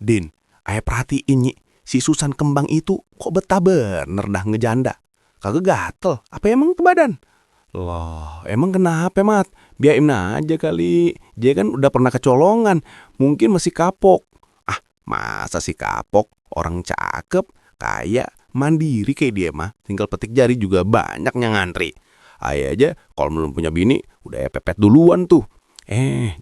Din, ayah perhatiin Nyi, si Susan Kembang itu kok betah bener dah ngejanda. Kagak gatel, apa emang ke badan? Loh, emang kenapa, Mat? Biarin aja kali. Dia kan udah pernah kecolongan, mungkin masih kapok. Ah, masa sih kapok? Orang cakep, kaya, mandiri kayak dia mah. Tinggal petik jari juga banyak yang ngantri. Ayah aja kalau belum punya bini, udah pepet duluan tuh.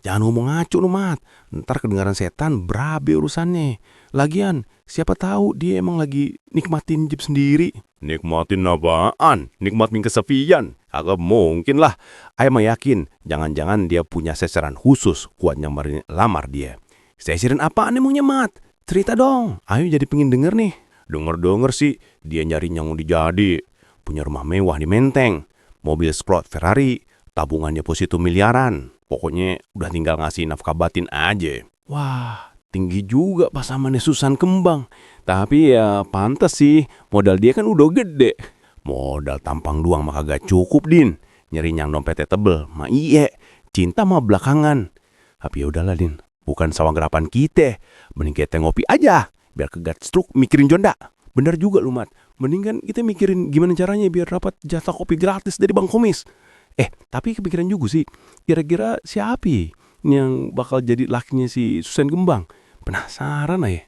Jangan ngomong ngaco lu, Mat. Ntar kedengaran setan, berabe urusannya. Lagian, siapa tahu dia emang lagi nikmatin jeep sendiri. Nikmatin apaan? Nikmatin kesepian? Agak mungkin lah. Ayah mah yakin, jangan-jangan dia punya sasaran khusus kuat nyamarin lamar dia. Sasaran apaan emangnya, Mat? Cerita dong. Ayo jadi pengen denger nih. Denger-denger sih, dia nyari yang mau dijadi. Punya rumah mewah di Menteng, mobil sport Ferrari, tabungan deposito miliaran. Pokoknya udah tinggal ngasih nafkah batin aja. Wah, tinggi juga pasamannya Susan Kembang. Tapi ya pantas sih, modal dia kan udah gede. Modal tampang doang mah kagak cukup, Din. Nyari yang dompetnya tebel, mah iye. Cinta mah belakangan. Tapi ya udahlah, Din. Bukan sawang gerapan kita. Mending kita ngopi aja, biar kegat stroke mikirin jonda. Bener juga lu, Mat. Mending kan kita mikirin gimana caranya biar dapat jatah kopi gratis dari Bang Komis. Tapi kepikiran juga sih, kira-kira siapa yang bakal jadi lakinya si Susan Kembang? Penasaran aja.